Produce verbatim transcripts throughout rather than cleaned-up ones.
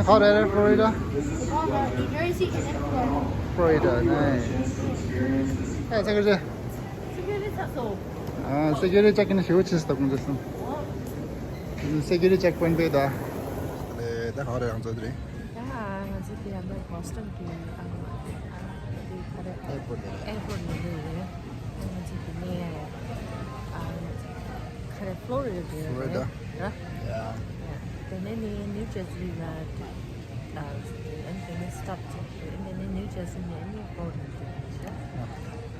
Hot air Florida? New Jersey and Florida. Florida, nice. Hey, security. Security ཚ་སོ། Ah, security check in ཞིག་ཆེས་ད་ཀུན་ཚེ་སོང་། Security checkpoint པའི་ད། ད་ཧོ་རེ་ཡང་ཚོད་རེད། ད་ང་ཚོ་དེ་ཡང་Boston གི་ཨ་དེ་ག་རེ། Airport ནས། Airport ནས་ལོས་རེད། ང་ཚོ་དེ་ནས་ཨ་ག་རེ་Florida རེད། Florida. Yeah. དེ་ནས་ནི་New Jersey ལ་ཨ་དེ་ནས་stop བྱས། དེ་ནས་ནི་New Jersey ནས་ནི་Florida ལ་བསྡད་ཤག་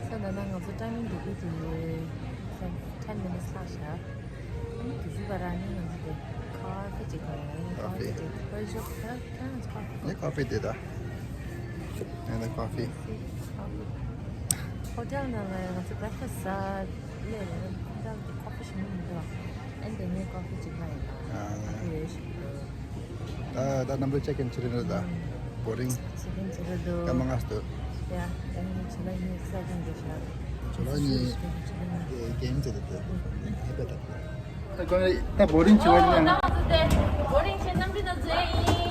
ས་ད་ལྟ་ང་ཚོ་timing འདི་གི་དེ་ten minutes ལྷག་ཤག་དེ་ཚོ་བར་ནི་ང་ཚོ་དེ་coffee ཅིག་ག་ཡང་coffee ཅིག་ཁོའི་ཤོག་ཁ་ཁ་coffee ནི་coffee དེ་ད། ཨ་ནི་coffee. Hotel ནང་ལ་ང་ཚོ་breakfast ཟ་སླེབས་རེད། Hotel དུ་coffee ཞིམ་པོ་མི་འདུག་ཨ་ནི་དེ་ནས་coffee ཅིག་ལ་ཡིན་པ། ཨ་ཁོ་ཡོད་ཤག་ད་ད་number check in བྱེད་རེད་ད། Boarding. Check in བྱེད་རེད་འདུག་སྐར་མ་ལྔ་སྟོད། ཡ་ཨ་ནི་ཇུ་ལའི་གཉིས་གསར་འཛུགས་འདུག་ཤག་ཇུ་ལའི་གཉིས་game བྱེད་རེད་འདུག་ཨེ་པེ་ད། ད་boarding བྱེད་པ་ཡིན་ན། ད་ང་ཚོ་དེ་boarding བྱེད་གནམ་གྲུ་ནང་འཛུལ་ཡིན།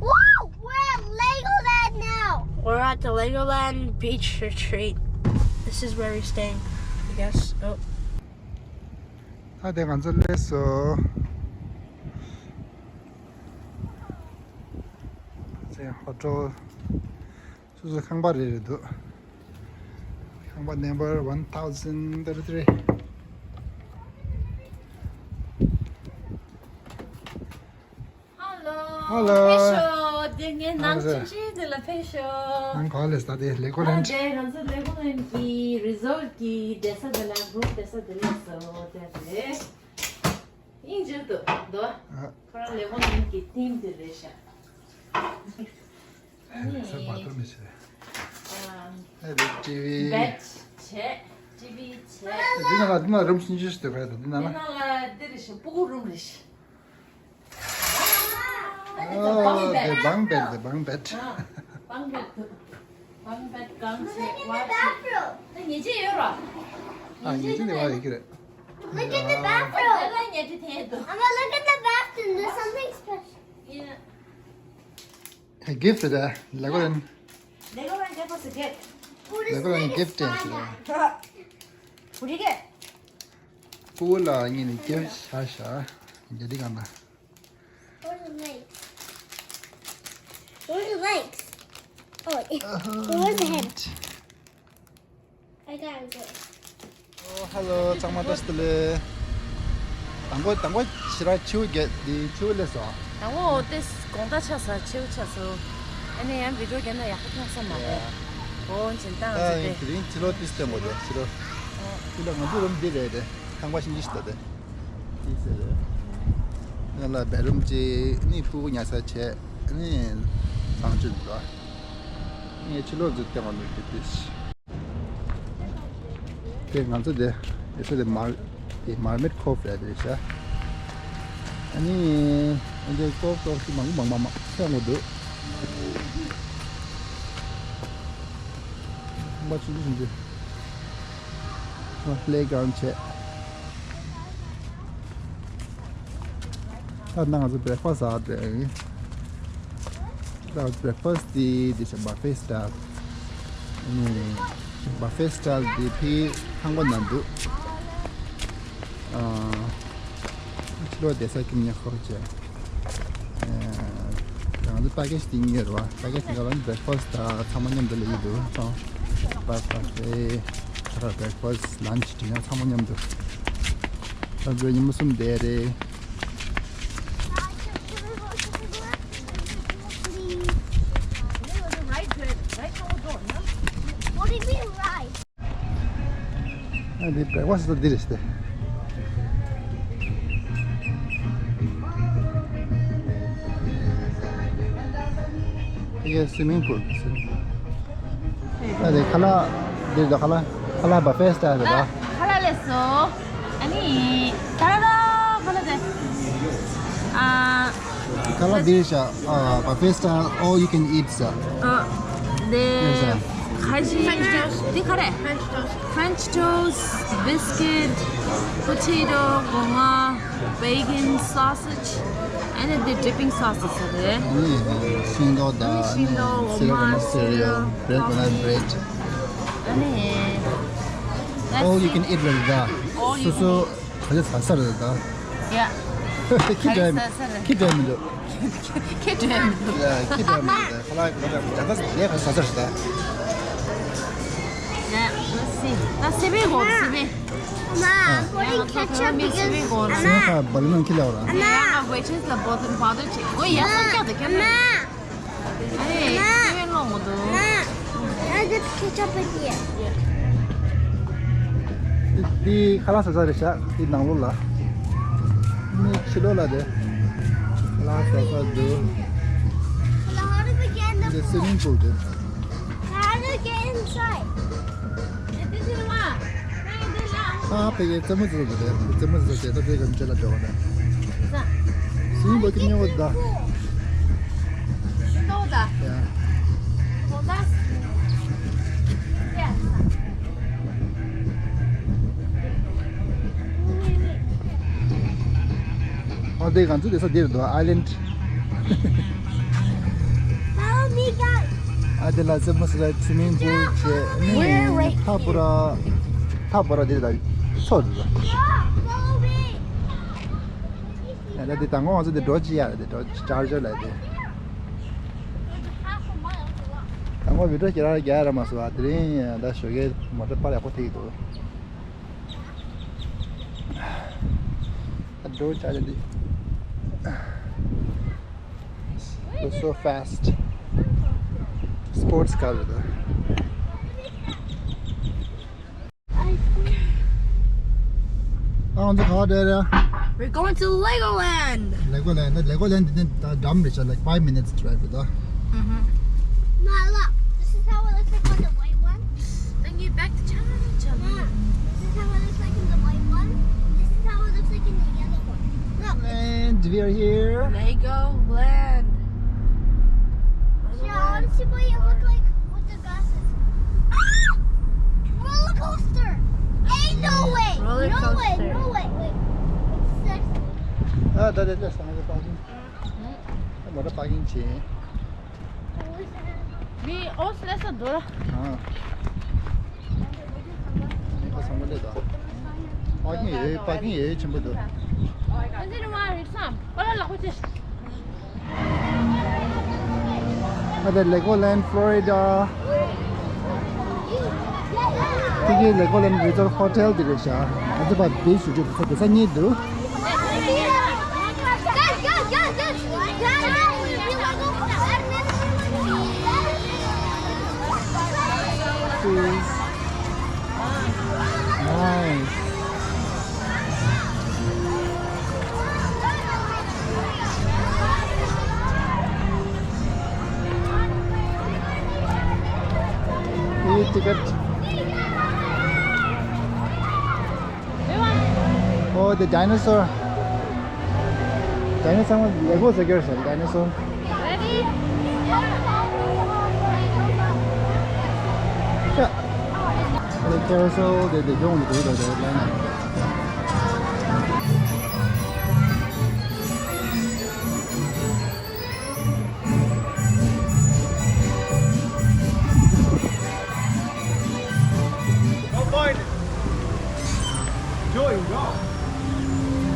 Woo! We're at Legoland now. We're at the Legoland Beach Retreat. This is where we're staying, I guess. Oh. ད་དེ་ང་ཚོ་སླེབས་སོང་། ཚེ་ཧོ་ཊེལ། སོ་སོ་ཁང་པ་རེ་རེ་འདུག་ཁང་པ་number one thousand thirty-three. Hello. Hello. ཕེབས་ཤོག་དེ་ངའི་ནང་ཆུང་ཆུང་དེ་ལ་ཕེབས་ཤོག་ནང་ག་ལ་ས་དེ་ལེ་ཀོ་ལན། ད་དེ་ང་ཚོ་ལེ་ཀོ་ལན་གྱི་resort གྱི་བསྡད་ས་དེ་ལ་room བསྡད་ས་དེ་ལ་སོ་དེ་རེད། དབྱིན་ཇིར་འདུག་འདུག་ཨ། ཁོ་རང་ལེ་ཀོ་ལན་གྱི་team དེ་རེད་ཤག་ཨ་ནི། ཨ་ཨེ་རེད་TV། bed བྱས། TV བྱས། འདི་ནང་ལ་འདི་ནང་room གསུམ་ཅུ་ཞིག་འདུག་གས། འདི་ནང་ལ། འདི་ནང་ལ་འདི་རེད་ཤག་སྤུ་གུ་room རེད་ཤག་ཨ་དེ་bunk bed དེ་bunk bed། bunk bed འདུག bunk bed གང་བྱས་བ་བྱས། ད་ཉལ་ཆས་ཡོད་ར། ཨ་ཉལ་ཆས་དེ་བ་ཡོད་ཀྱི་རེད། Look at the bathroom. དེ་ལ་ཉལ་ཆས་འཐེན་འདུག Mama, look at the bathroom. There's something special. Yeah. A gift རེད། ལེ་ཀོ་ལན། ལེ་ཀོ་ལན་gave us a gift. What is ལེ་ཀོ་ལན་gift རེད། What do you get? སྤུ་གུ་ལ་ངས་ནི་gift བྱ་བྱ། རྒྱ་དི་གང་ན། Where's the legs? Where's the legs? Oh, where's the head? I gotta go. Oh, hello. ཚང་མ་བཀྲ་ཤིས་བདེ་ལེགས། དང་པོ་དང་པོ་ཞེ་དྲག་ཕྱི་པོ་བརྒྱབ་དེ་ཕྱི་པོ་སླེབས་སོང་། དང་པོ་དེ་དགོང་དག་ཆགས་སོང་། ཕྱི་པོ་ཆགས་སོང་། ཨ་ནི་ཡང་video བརྒྱབ་ན་ཡག་པོ་མཐོང་ས་མ་རེད། ཡ། འོ་བྱས་ཙང་ད་ང་ཚོ་དེ་དེ་རིང་ཕྱི་ལོགས་ཏིས་བསྟན་དགོས་འདུག་ཕྱི་ལོགས། ཕྱི་ལོགས་ང་ཚོ་རུམ་འདི་རེད་དེ། ཁང་པ་ཤིང་ཅི་ཞིག་ད་དེ། ཏིས་རེད། ང་ལ་bedroom གཅིག་ནི་སྤུ་གུ་ཉལ་ས་བྱས། ནི་གཙང་ཆུ་འདུག་ངས་ཕྱི་ལོགས་ཚུར་བསྟན་པ་འདུག་དེ་དེ། དེ་ང་ཚོ་དེ་ཨེ་ས་དེ་མར་དེ་Mermaid Cove རེད་དེ་ཤ། ཨ་ནི་ཨ་འདི་ཀོབ་ཀོབ་ཤི་མང་མང་མང་མང་ཚད་མོ་འདུག་ཁང་པ་ཆུང་ཆུང་ཆུང་ཆུང་། playground བྱས། ད་ནང་ང་ཚོ་breakfast ཟ་བསྡད་ཡིན། ད་breakfast དེ་དེ་ཆ་buffet style། ཨ་ནི་buffet style དེ་ཕི་ཁང་པ་ནང་འདུག་ཨ། ཕྱི་ལོགས་བསྡད་ས་ཀྱི་ཉེ་ཁོག་བྱས། ཨ། ང་ཚོ་package དེ་གཉིས་ཡོད་རེད་བ། package དེ་ག་ལ་breakfast ད་ཚང་མ་མཉམ་དུ་ལ་ཡིན་འདུག་ཚང་breakfast དེ་ཁ་ར་breakfast lunch dinner ཚང་མ་མཉམ་དུ། ད་ཚོ་ཉི་མ་གསུམ་བསྡད་རེད། What do you mean, right? ཨ་འདི་breakfast འདི་རེད་ཤག་སྟེ། swimming pool. ཨ་དེ་ཁ་ལག་འདིར་དང་ཁ་ལག་ཁ་ལག་buffet style་རེད་ད། ཁ་ལག་ལས་སོ། ཨ་ནི་ད་ར་ར་ཁ་ལག་དེ། ཨ། ཁ་ལག་འདིར་བཞག་ཨ་buffet style, all you can eat ཟེར། ཨ། དེ། ཡོད་ཟེར། ཁ་ཤས། འདི་ག་རེ། French toast, biscuit, potato, སྒོ་ང་། Bacon, sausage, and the dipping sauces རེད། ཨ་ནི་ཤིང་ཏོག་དང་ཤིང་ཏོག་སི་རལ་ཀོ་ནཊ་སི་རི་ཡལ། bread, banana bread. ཨ་ནི། All you can eat རེད་ད། All you can eat. སོ་སོ་ག་ཚོད་ཟ་ས་རེད་ད། Yeah. ཁྱི་འདྲ་མི་ཁྱི་འདྲ་མི་འདུག་ཁྱི་འདྲ་མི་འདུག Yeah, ཁྱི་འདྲ་མི་འདུག་ཁ་ལག་ག་ཚོད་ཟ་ས་རེད་ད། Yeah, let's see. ད་སི་པན་གོ་སི་པན། Mom, I'm putting ketchup because. སི་པན་གོ་ལ། སི་པན་ཁ་བལ་ནང་ཁྱི་ལ་བ་ལ། Yeah, I'm waitress ལ་བོ་ཏན་པའོ་ཌར་ཅིག་ཨོ་ཡ་སང་ཀྱ་དེ་ཁྱེད་ལ། ཨེ་སི་པན་ལོང་མོ་དུ། Mom, I just ketchup in here. དེ་ཁ་ལག་ཟ་ས་རེད་ཤག་དེ་ནང་ལོགས་ལ་མི་ཕྱི་ལོགས་ལ་དེ་ཁ་ལག་ཟ་ས་འདུག How do we get in the དེ་སི་ཝི་མིང་པུལ་དེ། How do we get inside? ཨ་ཕ་གིའི་རྩེད་མོ་རྩེ་ས་དེ་རེད། རྩེད་མོ་རྩེ་ས་བྱས་ད་དེ་ག་འདྲ་ལ་འགྲོ་བ་ན། སིང་བ་ཀི་ཉོ་བ་ད། ཤིང་ཏོག་ད། ཡ། ཧོ་ད། ཡ། ཨ་དེ་ག་ཚོད་དེ་ས་དེ་རེད་དོ་ཨའི་ལེན་ཌི། Follow me, guys. ཨ་དེ་ལ་རྩེད་མོ་རྩེ་ས་སི་ཝི་མིང་པུལ་བྱས་ནས་ཐག་པོ་ར་ཐག་པོ་ར་དེ་ལ་ཚོ་དེ་ལ། Follow me. ཨ་ད་དེ་དང་པོ་ང་ཚོ་དེ་འགྲོ་ཅི་ཡ་རེད། དེ་འགྲོ་ཅར་ཇར་ལ་དེ། དང་པོ་བི་ཌི་ཡོ་ཁྱེད་རང་རྒྱག་ཡ་ར་མ་སོང་བ། དེ་རིང་ད་ཞོགས་ཀས་མོ་ཊ་པར་ཡག་པོ་ཐེག་འདུག་ད་འགྲོ་ཅར་ཇར་དེ། It's so fast. Sports car རེད་ད། ཨ་ང་ཚོ་ག་པར་འགྲོ་རེད། We're going to Legoland. Legoland. Legoland འདི་ནས་ད་འགྲམ་རེད་ཤག like five minutes drive རེད་ད། Mm-hmm. Ma, look. This is how it looks like on the white one. Then you back to China, China. Ma, this is how it looks like in the white one. This is how it looks like in the yellow one. Look. And we are here. Legoland. Yeah, I want to see what you look like with the glasses. Ah! Roller coaster. Ain't no way. Roller coaster. No way. No way. Wait. It's sexy. ཨ་ད་དེ་ལས་སང་ལ་པར་ཀིང་། ཨ་མོ་ཊ་པར་ཀིང་བྱས། We all let's do. ཨ། ཨ་ཁ་སང་མ་ལས་ད། པར་ཀིང་ཡོད། པར་ཀིང་ཡོད་ཆེན་པོ་འདུག་ཨ་དེ་ལེ་གོ་ལེན་ཕློ་རི་ཌ། དེ་གའི་ལེ་གོ་ལེན་རི་ཛོར་ཊི་ཧོ་ཊེལ་དེ་རེད་ཤག་ང་ཚོ་ཕར་བིཆ་ཞུ་རྒྱུ་དེ་ཚོ་དེ་ས་གཉིས་འདུག Nice. Free ticket. Oh, the dinosaur. Dinosaur was Lego figures and dinosaur. Ready? Yeah. The carousel, the, the young, the, the, the, the,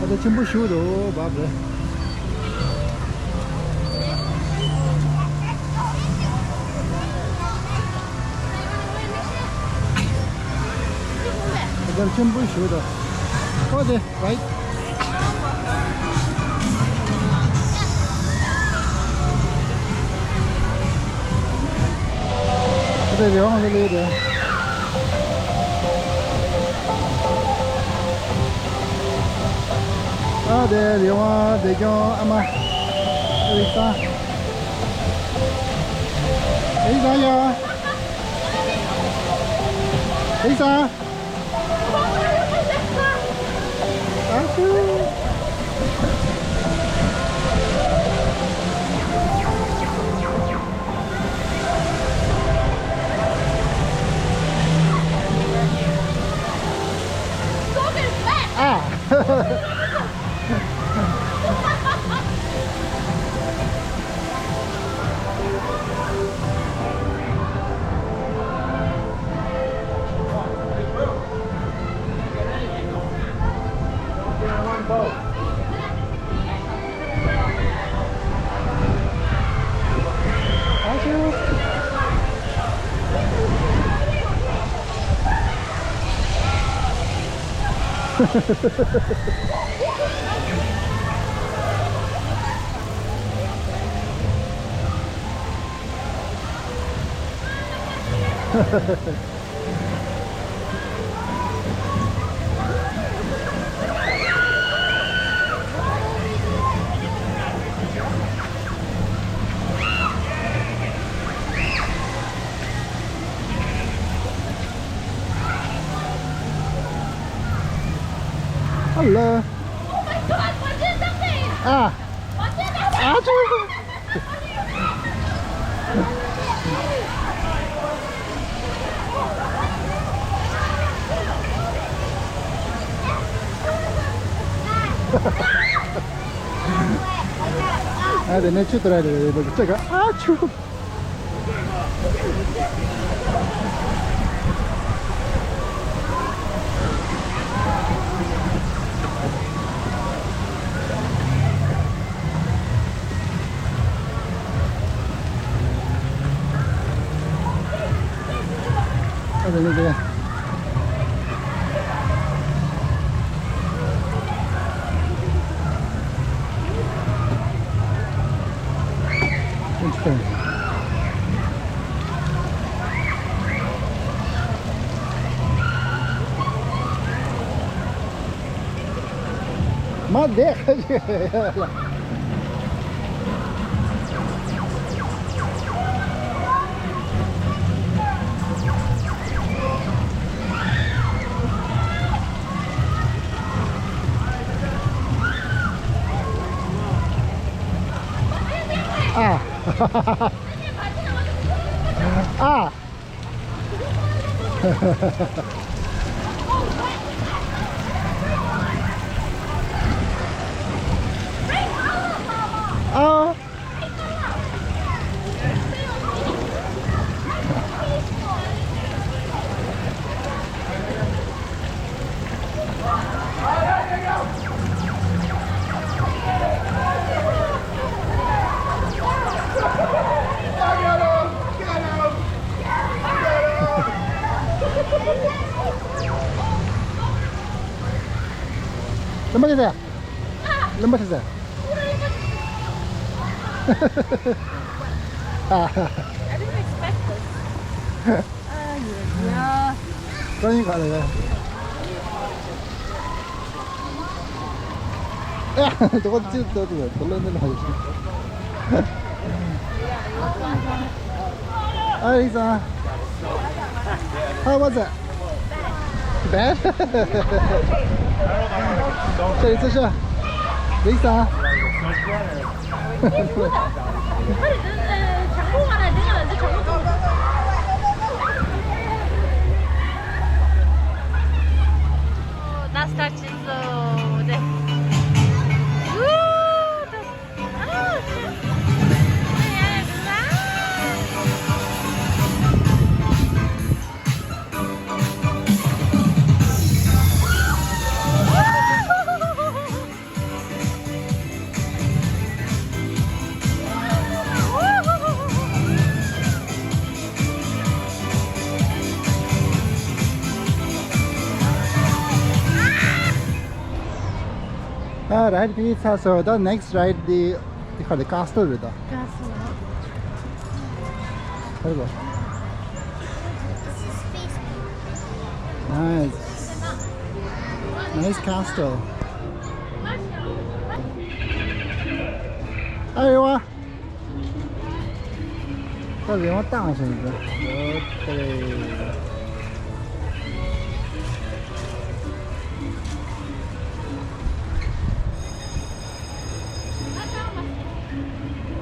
ཨ་ད་ཆེན་པོ་ཞིག་འདུག་བབ་རེད། ཨ་ད་ཆེན་པོ་ཞིག་འདུག་ཨོ་དེ། Right? ཨ་དེ་རི་ཝང་ཝེ་ལི་རེད། ཨ་དེ་རི་ཝང་བདེ་སྐྱོང་ཨ་མ་རིག་ས། Hey, Zaya. Hey, Zaya. Thank you. Ah. Hello. Oh my God, what is that thing? Ah. What is that? Ah, ཨ་དེ་ནས་ཆུ་དེ་ར་རེ་རེ་ལོག་ཅེ་ག་ཨ་ཆུ། ཨ་དེ་ནས་དེ། མ་བསྡད་ཁ་ཤས། ཨ། ཨ། ཨ། རིན་པོ་ཆེ་ཟེར། རིན་པོ་ཆེ་ཟེར། I didn't expect this. ཨ་ཡ་ཡ། ཀ་ཡིན་ག་ལ་ཡ། ཨ། དོ་གོ་ཅི་དོ་དོ་དོ་ལོ་ནི་ལ་ཡ། ཨ་རིག་ས། How was it? Bad? ཤ་རིག་ས་ཤ། རིག་ས། ཨ་རའི་ཌི་དེ་ཚར་སོང་། ད་ནེག་སི་ཊི་རའི་ཌི་དེ་དེ་ག་རེ་ཀ་སི་ཊལ་རེད་ད། ཀ་སི་ཊལ། ཧེ་གོ། Nice. Nice castle. ཨ་ཡོ་ཨ། ད་རེ་བ་བཏང་སོང་ཡིན་པ། ཡོད་དེ།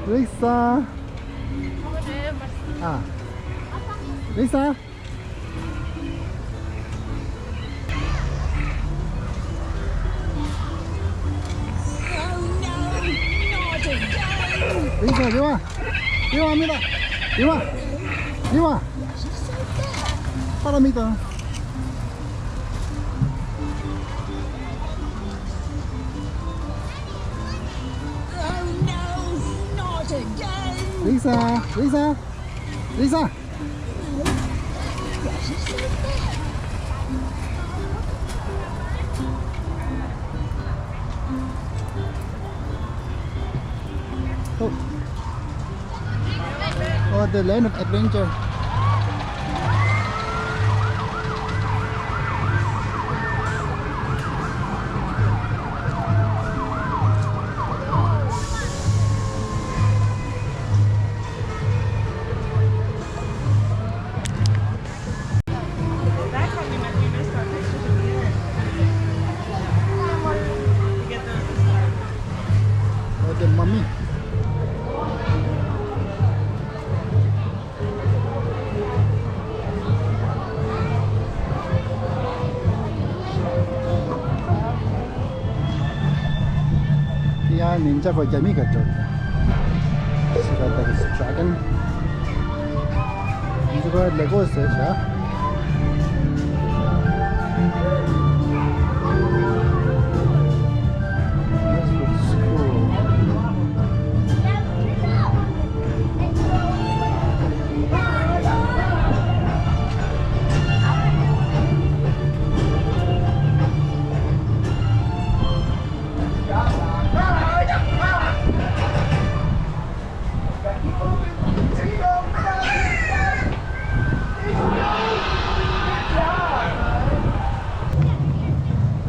རིག་ས། ཨ། རིག་ས། རིག་ས་རེ་བ། རེ་བ་མི་ལ། རེ་བ། རེ་བ། ཕ་ར་མི་དང་། རིག་ས། རིག་ས། རིག་ས། Oh. Oh, the land of adventure. Oh, the mummy. ཡང་ཉིན་ཅག་གོ་རྒྱ་མི་ག་འགྲོ། སི་ར་ད་གི་སི་ཌྲ་གོན། འདི་ཚོ་ལེ་གོ་ཟེར་བྱ། That's good school.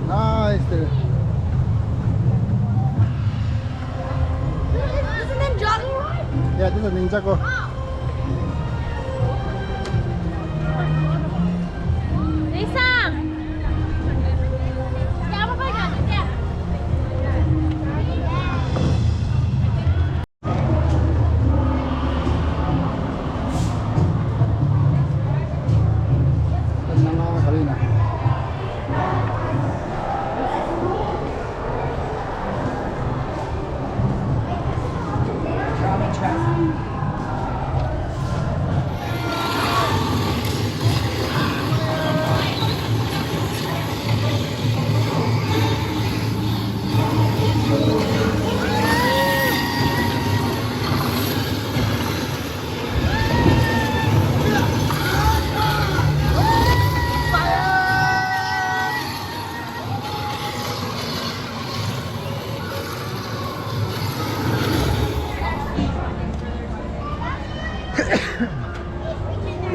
Nice. Isn't that jogging right? Yeah, this is Ninjago. Lisa!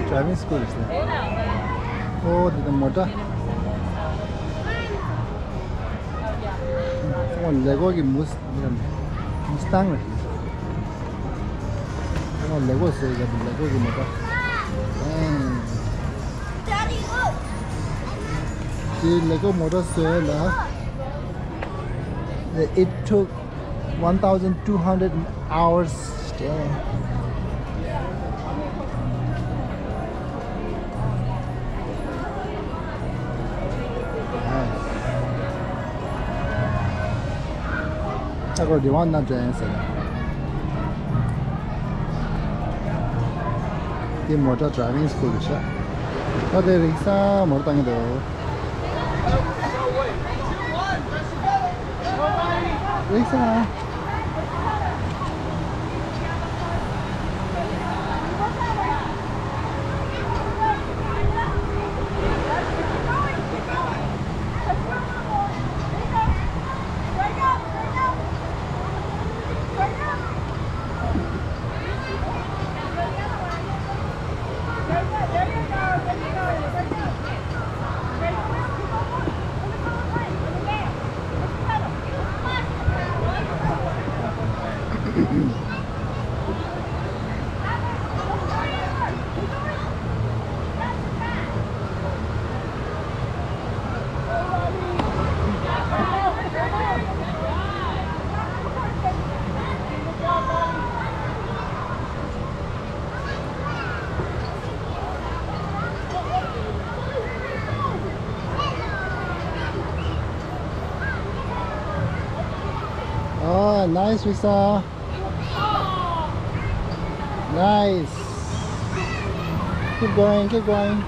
Driving school is there. Oh, the motor. Oh, Lego གི་མུས་མུས་ཊང་རེད། ཨོ་ལེ་གོ་ཟེར་ཡ་ལེ་གོ་གི་མོ་ཊ། དེ་ལེ་གོ་མོ་ཊ་བཟོས་ལ། It took one thousand two hundred hours. Damn. ཨ་ཁོ་རི་ཝང་ན་འདྲ་ཡིན་ཟེར། དེ་མོ་ཊ་ཌ་རའི་ཝིང་སྐུལ་རེད་ཤག་ཨ་དེ་རིག་ས་མོ་ཊ་བཏང་གི་འདུག་རིག་ས། Nice, Risa. Nice. Keep going, keep going.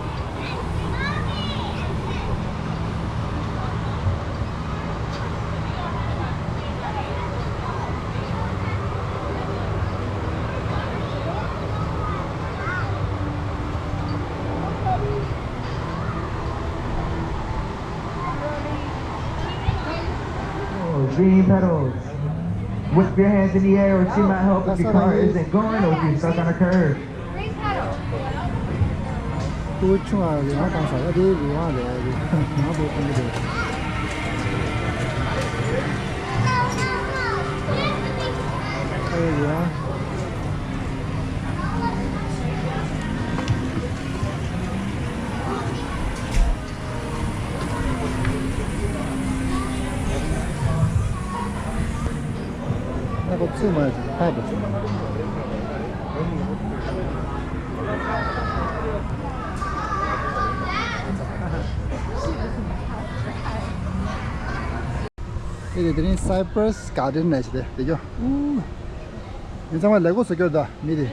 Oh, green pedals. Whip your hands in the air, or she might help if your car isn't going, or if you're stuck on a curb. ཏུའུ་ཆུང་ཨ་རི་ཝང་བཏང་ས་ཡ་དེ་རི་ཝང་རེད། ང་ཚོ་གཏོང་གི་རེད། ཨ་རི་ཝང་། ཨ་ཁོ་ཚུགས་མ་ཐག་པ་ཚུགས། ཨེ་རེད། དེ་རིང་Cypress Garden་ནས་ཞིག་དེ་དེ་གྱོ། ཨུ། མི་ཚང་མ་ལས་འགོ་བཟོ་གྱོ་ད་མི་དེ།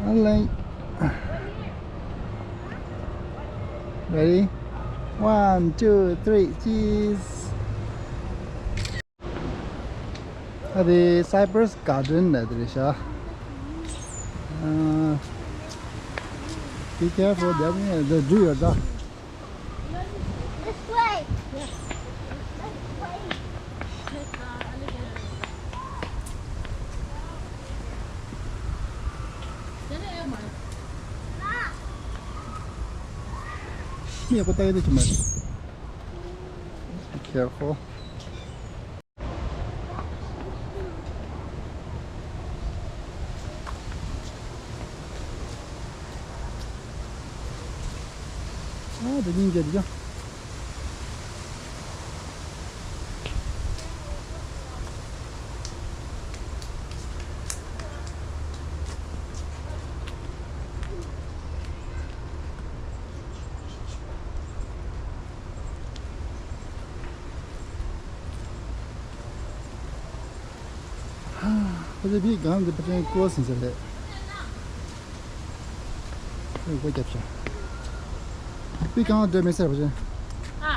ཨ་ལེ། Ready? One, two, three, cheese. ཨ་དེ་Cypress Garden་ལ་དེ་རེད་ཤག་ཨ། Be careful, there, there, do your job. This way. Be careful. ཨ་དེ་སྙིང་རྗེ་འདུག་ཁོ་ཚོ་བི་གང་དུ་ཕ་ཆེན་ཀོ་སིན་ཟེར་རེད། ཁོས་སྒོ་བརྒྱབ་ཤག་བི་གང་འདྲ་མེད་ཟེར་ཕ་ཆེན། ཨ།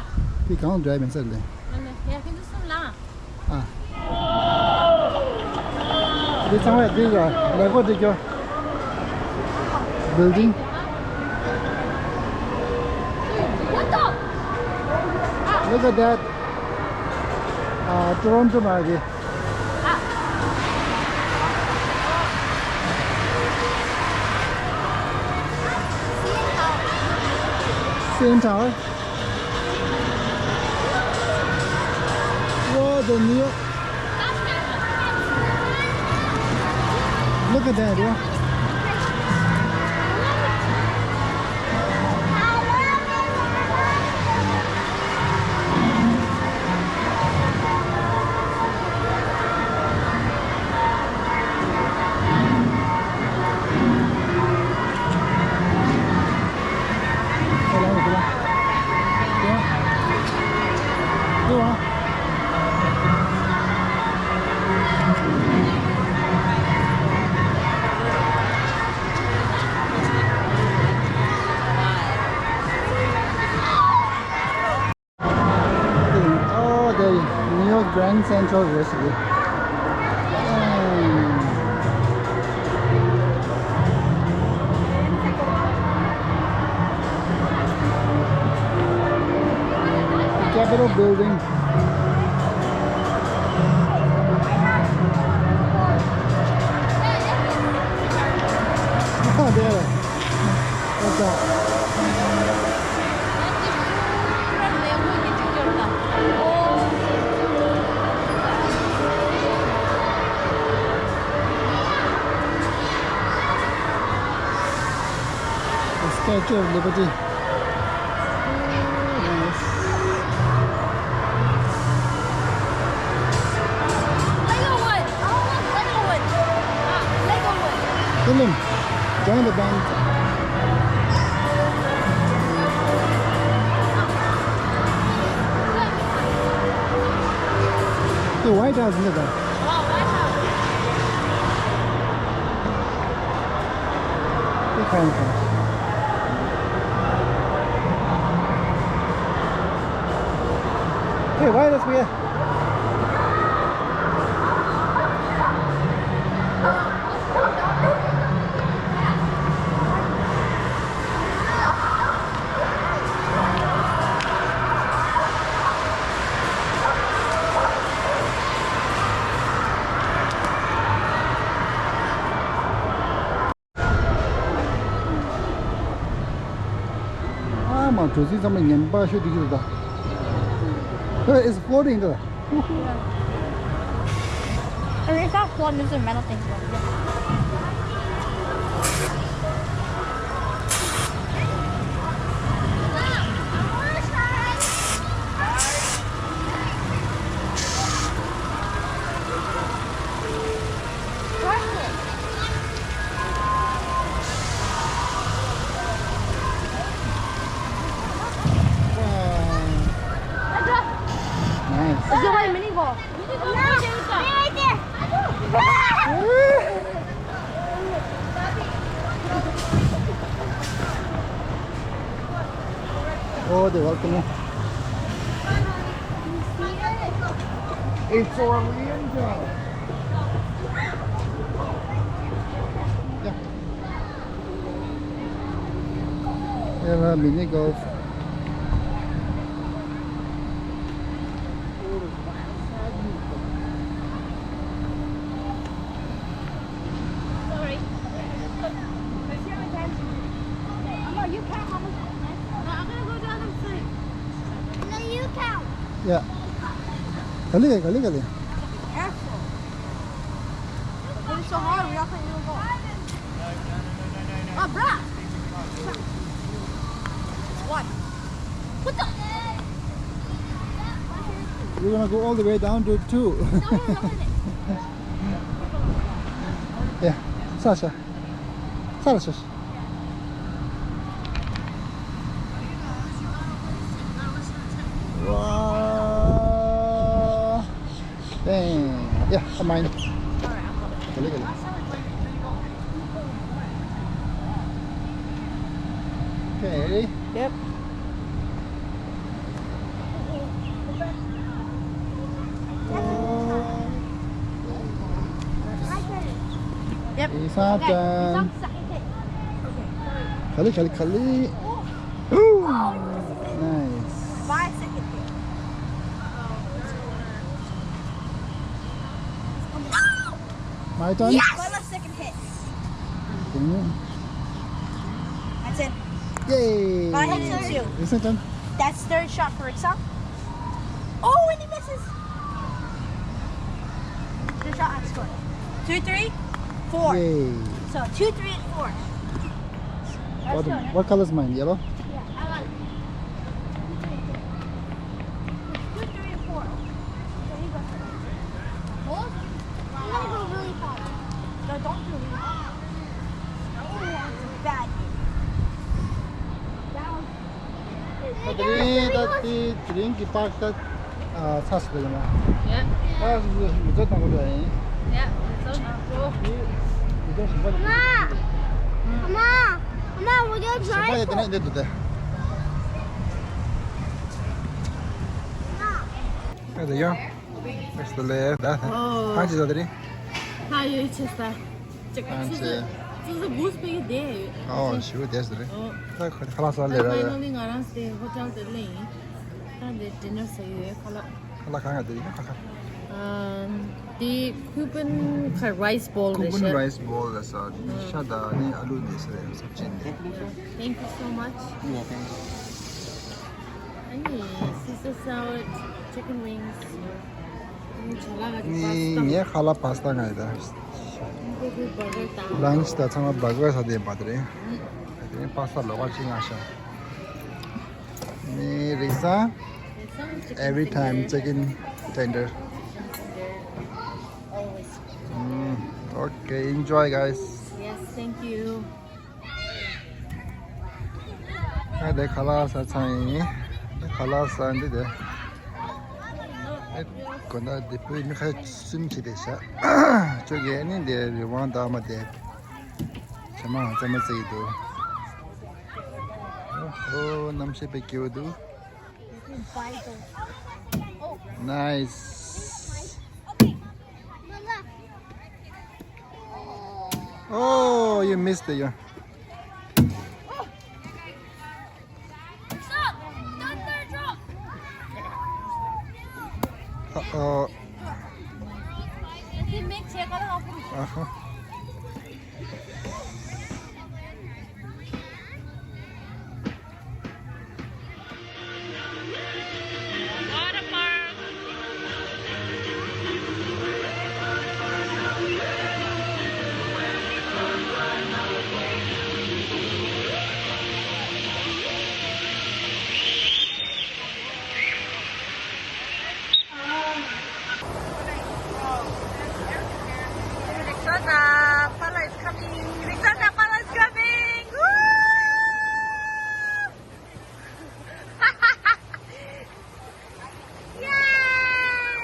བི་གང་འདྲ་མེད་ཟེར་ལེ། ཨ་ལེ། ཡ་ཁྱེད་ཚོ་སུམ་ལ། ཨ། འདི་ཚང་མ་འདི་ལ་ལས་ཁོ་འདི་སྐྱོ། Building. Look at that. ཨ། Toronto་མ་རེད། ཨ། CN Tower. Whoa, the New York. Look at that, yeah. Oh, the New York Grand Central University. Capitol Building. Oh, there. What's up? The Statue of Liberty. Nice. Legowood. I want Legowood. Ah, Legowood. Tell him, join the band. White House འདི་དང་། དེ་ཁ་ཡིན་ཁ། Hey, why this way? ཨ་མ་གྲུ་གཟིངས་ཚང་མ་ངན་པ་ཤོད་དུས་ཀྱི་རེད་ད། Hey, it's floating there. It's not floating, it's a metal thing. Nice. It's a white mini golf. Right there. Oh, they welcome you. It's Orlando. Yeah. Yeah, mini golf. Sorry. Mama, you count how much? No, I'm gonna go the other side. No, you count. Yeah. Kali, kali, kali. Careful. It's so hard, we all can't even go. Oh, bruh. One. What the? You're gonna go all the way down to two. No, no, no, no. Yeah, Sasha. Sasha. Wow. Dang. Yeah, I mind. Kali, kali. Okay. Yep. Yep. Isa chan. Kali, kali, kali. Ooh, nice. Five seconds. My turn? Yes! One last second hit. Damn. That's it. Yay! Go ahead, Sue. Isa chan. That's third shot for Riksa. Oh, and he misses. Two shot and score. Two, three, four. Yay. So, two, three, and four. What, what color is mine? Yellow? Yeah, I like it. Two, three, and four. So you go first. Both? You gotta go really far. No, don't do it. Oh, that's bad. That one. ད་དེ་རིང་ད་དེ་དེ་རིང་གི་པར་ད་ཚར་སོང་ཡིན་ན། ཡ། ད་ཡུལ་ཚོ་དང་པོ་ཡིན། ཡ། ཡུལ་ཚོ་དང་པོ། ཡུལ་ཚོ་ཞིག་པ་དང་པོ། Mama, Mama, we're gonna drive. ཞིག་པ་ཡ་དེ་ན་འདི་འདུག་སྟེ། ད་དེ་ཡང་ཨེ་སི་ལེ་ད་ཧ་ཅི་ད་དེ་རིང་། ཧ་ཡོད་ཆེ་ས། ཅིག་ཨ་ཙི་ཙི་ཙི་ཙི་བུས་པའི་དེ་ཡོད། ཨོ་ཞུ་དེ་ཟེར་རེད། ཨོ། ད་ཁ་ལག་ཟ་ལེ་ར། ཕའི་ནལ་ལི་ང་རང་དེ་ཧོ་ཊེལ་དེ་སླེབས་ཡིན། ད་དེ་ཌི་ནར་ཟ་ཡོད་ཁ་ལག་ཁ་ལག་གང་ཡང་དེ་ཡིན་ཁ་ཁ། ཨམ། དེ་ཁུ་པན་ཁ་རའི་སི་བོལ་རེད་ཤག་ཁུ་པན་རའི་སི་བོལ་ལ་ཟ་ནི་ཤ་དང་ནི་ཨ་ལུ་ནི་ཟེར་རེད་སབ་ཅི་ནི། Thank you so much. You're welcome. ཨ་ནི་Caesar salad, chicken wings. ཨ་ནི་ངའི་ཁ་ལག་པ་སྟ་ང་ཡི་ད། ལན་ཆི་ད་ཚང་མ་བར་གར་ཟ་དེ་པ་དེ་རེད། དེ་རིང་པ་སྟ་ལོག་པ་ཅིག་ང་ཤ། ནི་རིག་ས། Every time chicken tender. Always. Mm, okay, enjoy guys. Yes, thank you. ཨ་དེ་ཁ་ལག་ཟ་ཚང་ཡིན། ཁ་ལག་ཟ་འདི་དེ། དགོན་བདག་འདི་བོད་མི་ཁ་གསུམ་ཅིག་རེད་ཤག་ཅོ་གི་ནི་འདི་རི་དབང་དང་མ་དེ་ཚེ་མ་ཚང་མ་བརྩི་ཡི་འདུག་ཨོ་ཨོ་གནམ་གཤིས་དཔེ་སྐྱིད་པོ་འདུག Nice. Oh, you missed it. Yeah. Uh-oh. Uh-huh. Rexona Pala is coming. Rexona Pala is coming. Woo! Yay!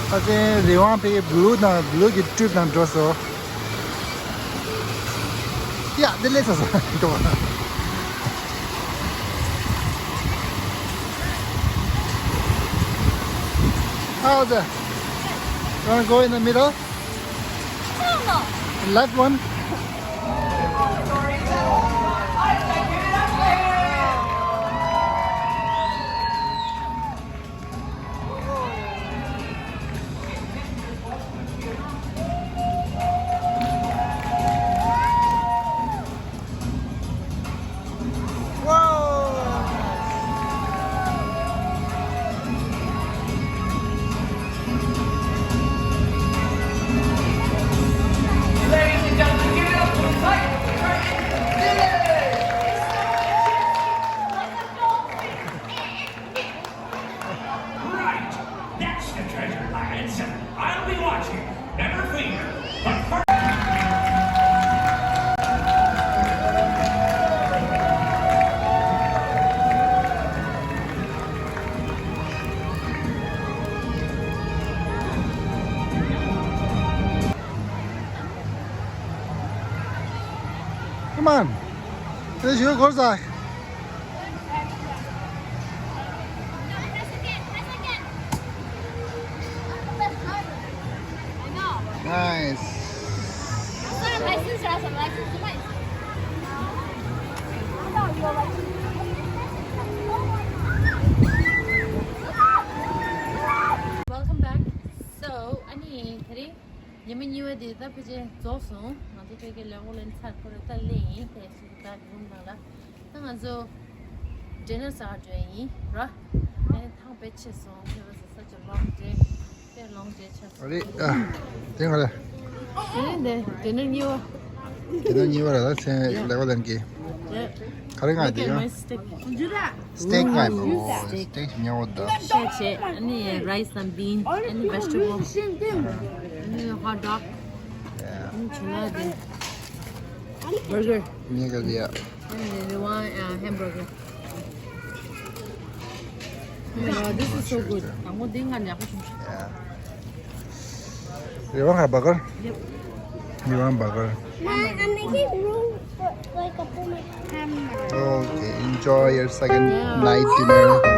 ཨ་ཙི་རི་དབང་པའི་བླུ་དང་བླུ་གི་ཀྲུབ་དང་འགྲོ་སོ། ཡ་དེ་ལས་སོ་སོ་འགྲོ། ཨ་ཙི། You wanna go in the middle? Left one. Right. That's the treasure, lads. I'll be watching. Never fear. But first Come on. This is your goal, Zach. Nice. Welcome back. So, ཨ་ནི་དེ་རིང་ཉི་མ་གཉིས་པ་དེ་ད་ཕལ་ཆེར་རྫོགས་སོང་། ང་ཚོ་ཕ་གིར་ལས་ཁུངས་ལ་ཚར་ཁོ་རེ་ད་སླེབས་ཡིན། དེ་སུ་ད་རུམ་ནང་ལ་ད་ང་ཚོ་ཌི་ནར་ཟ་འགྲོ་ཡིན་ར། ཨ་ནི་ཐང་དཔེ་ཆེ་སོང་། It was such a long day. དཔེ་long day ཆགས་སོང་། ཨ་རེད། ཨ། དེ་ག་རེད། དེ་ནི་འདི་ཌི་ནར་གཉིས་པ། དེ་ནི་གཉིས་པ་རེད་ལ་ཚེ་ལེགས་པ་ལེན་གི། ག་རེ་ང་དེ་ཡོད། Steak ང་ཡོད། Steak ཉོ་བ་ད། ཤ་ཆེ། ཨ་ནི་rice and bean། ཨ་ནི་vegetable། ཨ་ནི་hot dog། ཨ་ནི་ཆུ་ལ་དེ། Burger། ངས་ག་དེ་ཡ། ཨ་ནི་རི་དབང་ཨ་hamburger། Oh my God, this is so good. དང་པོ་འདི་ང་ཉག་པོ་བྱུང་། Yeah. You want a burger? Yep. You want burger? Ma, I'm making room for like a for my hamburger. Okay, enjoy your second night dinner.